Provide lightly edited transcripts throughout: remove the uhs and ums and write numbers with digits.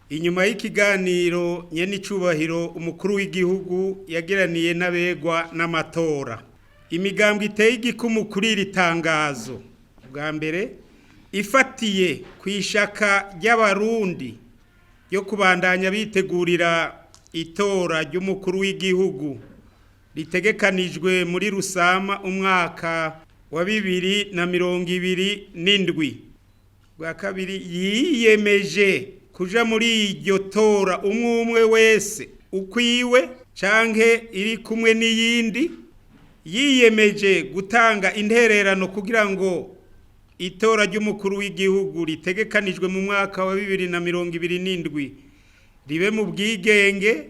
Inyuma y'ikiganiro nyenicubahiro umukuru w'igihugu yagiraniye n'abegwa n'amatora, imigambwe iteye igikumu kuri iri tangazo, bwa mbere ifatiye kw'ishaka ry'Abarundi ryo kubandanya bitegurira itora ry'umukuru w'igihugu ritegekanijwe muri Rusama umwaka wa 2027. Bwa kabiri, yiyemeje kuja muri iryo tora umwe umwe wese ukwiwe canke iri kumwe n'iyindi, yiyemeje gutanga intererano kugira ngo itora ry'umukuru w'igihugu ritegekanijwe mu mwaka wa 2027 ribe mu bwigenge,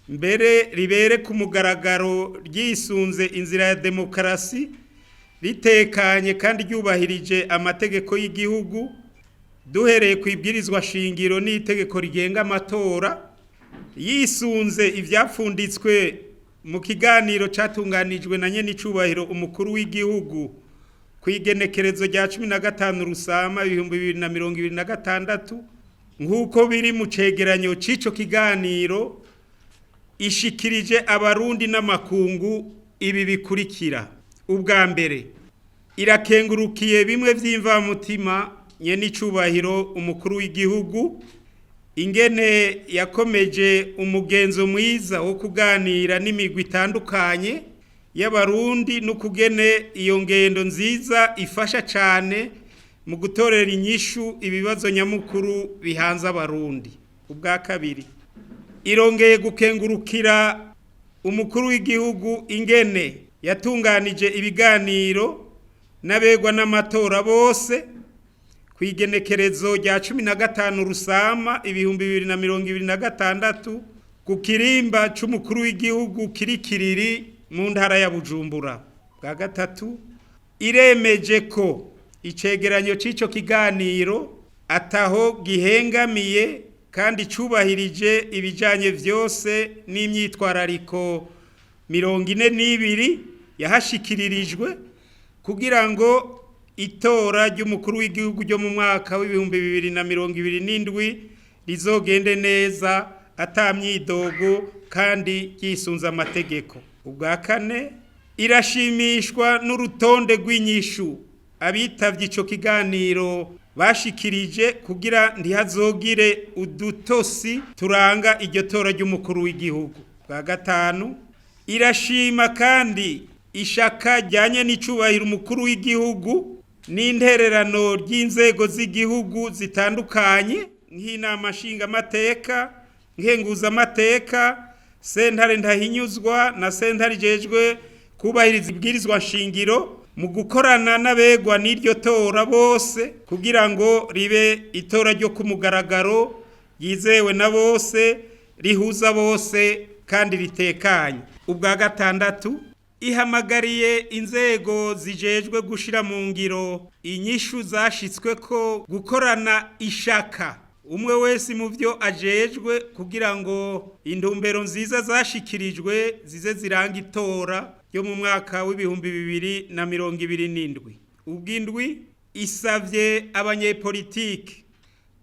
mbere ribere ku mugaragaro, ryisunze inzira ya demokarasi, ritekanye kandi ryubahirije amategeko y'igihugu, duhereye ku ibwirizwa shingiro n'itegeko rigenga amatora, yisunze ivyapfunditswe mu kiganiro catunganijwe na nyenicubahiro umukuru w'igihugu kw'igenekerezo rya 15 Rusama 2026, nk'uko biri mu cegeranyo c'ico kiganiro, ishikirije Abarundi n'amakungu ibi bikurikira: Ubwa mbere, irakengurukiye bimwe vy'imvamutima nyenicubahiro umukuru w'igihugu ingene yakomeje umugenzo mwiza wo kuganira n'imigwi itandukanye y'Abarundi, n'ukugene iyo ngendo nziza ifasha cane mu gutorera inyishu ibibazo nyamukuru bihanze Abarundi. Ubwa kabiri, irongeye gukengurukira umukuru w'igihugu ingene yatunganije ibiganiro n'abegwa n'amatora bose kw'igenekerezo rya 15 Rusama 2026 ku kirimba c'umukuru w'igihugu kiri Kiriri mu ntara ya Bujumbura. Bwa gatatu, iremeje ko icegeranyo c'ico kiganiro ataho gihengamiye kandi cubahirije ibijanye vyose n'imyitwarariko 42 yahashikiririjwe kugira ngo itora ry'umukuru w'igihugu ryo mu mwaka w'2027 rizogende neza ata myidogo kandi ryisunze amategeko. Ubwa kane, irashimishwa n'urutonde rw'inyishu abitavye ico kiganiro bashikirije kugira ntihazogire udutosi turanga iryo tora ry'umukuru w'igihugu. Bwa gatanu, irashima kandi ishaka rya nyenicubahiro umukuru w'igihugu n'intererano ry'inzego z'igihugu zitandukanye nk'inama nshingamateka, nkenguzamateka, sentare ntahinyuzwa na sentare ijejwe kubahiriza ibwirizwa nshingiro mu gukorana n'abegwa n'iryo tora bose kugira ngo ribe itora ryo ku mugaragaro, ryizewe na bose, rihuza bose kandi ritekanye. Ubwa gatandatu, ihamagariye inzego zijejwe gushira mu ngiro inyishu zashitsweko gukorana ishaka umwe wese mu vyo ajejwe kugira ngo intumbero nziza zashikirijwe zize ziranga itora ryo mu mwaka w'2027. Ubw'indwi, isavye abanyepolitike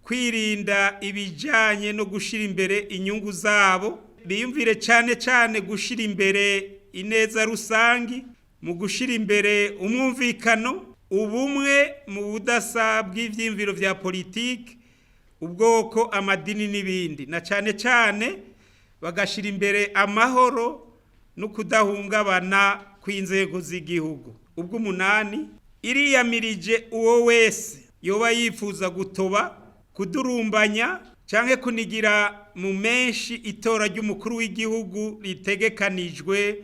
kwirinda ibijanye no gushira imbere inyungu zabo, biyumvire cane cane gushira imbere ineza rusangi mu gushira imbere umwumvikano, ubumwe mu budasa bw'ivyiyumviro vya politike, ubwoko, amadini n'ibindi, na cane cane bagashira imbere amahoro no kudahungabana kw'inzego z'igihugu. Ubw'umunani, iriyamirije uwo wese yoba yifuza gutoba, kudurumbanya canke kunigira mu menshi itora ry'umukuru w'igihugu ritegekanijwe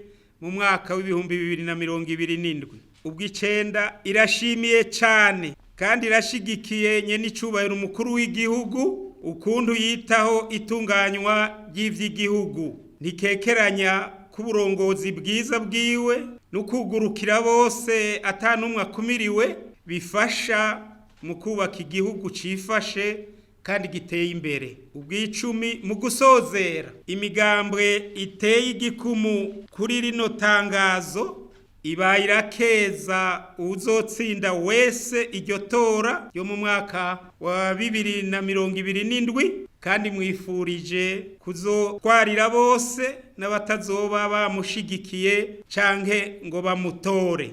mu mwaka w'2027. Ubw'icenda, irashimiye cane kandi irashigikiye nyenicubahiro umukuru w'igihugu ukuntu yitaho itunganywa ry'ivy'igihugu, ntikekeranya ko uburongozi bwiza bwiwe n'ukugurukira bose ata n'umwe akumiriwe bifasha mu kubaka igihugu cifashe kandi giteye imbere. Ubw'icumi, mu gusozera, imigambwe iteye igikumu kuri rino tangazo ibaye irakeza uwuzotsinda wese iryo tora ryo mu mwaka wa 2027. Kandi mwifurije kuzotwarira bose n'abatazoba bamushigikiye canke ngo bamutore.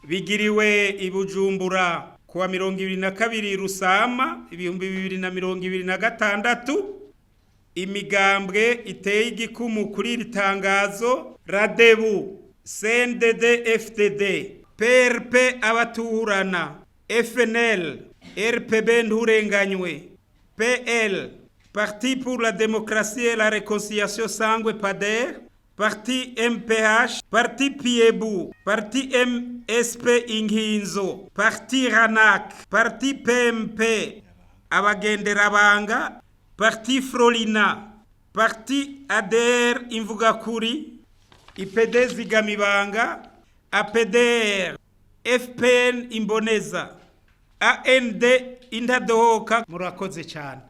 Bigiriwe i Bujumbura kuwa 22 Rusama 2026. Imigambwe iteye igikumu kuri iri tangazo: Radebu, CNDD FDD, PRP Abatuhurana, FNL, RPB Nturenganywe, PL, Parti pour la démocratie et la réconciliation Sangwe PADER, Parti MPH, Parti Piebu, Parti MSP Inkinzo, Parti RANAC, Parti PMP, Abagenderabanga, Parti Frolina, Parti ADR Imvugakuri, IPD Zigamibanga, APDR, FPN Imboneza, AND Intadohoka. Murakoze cyane.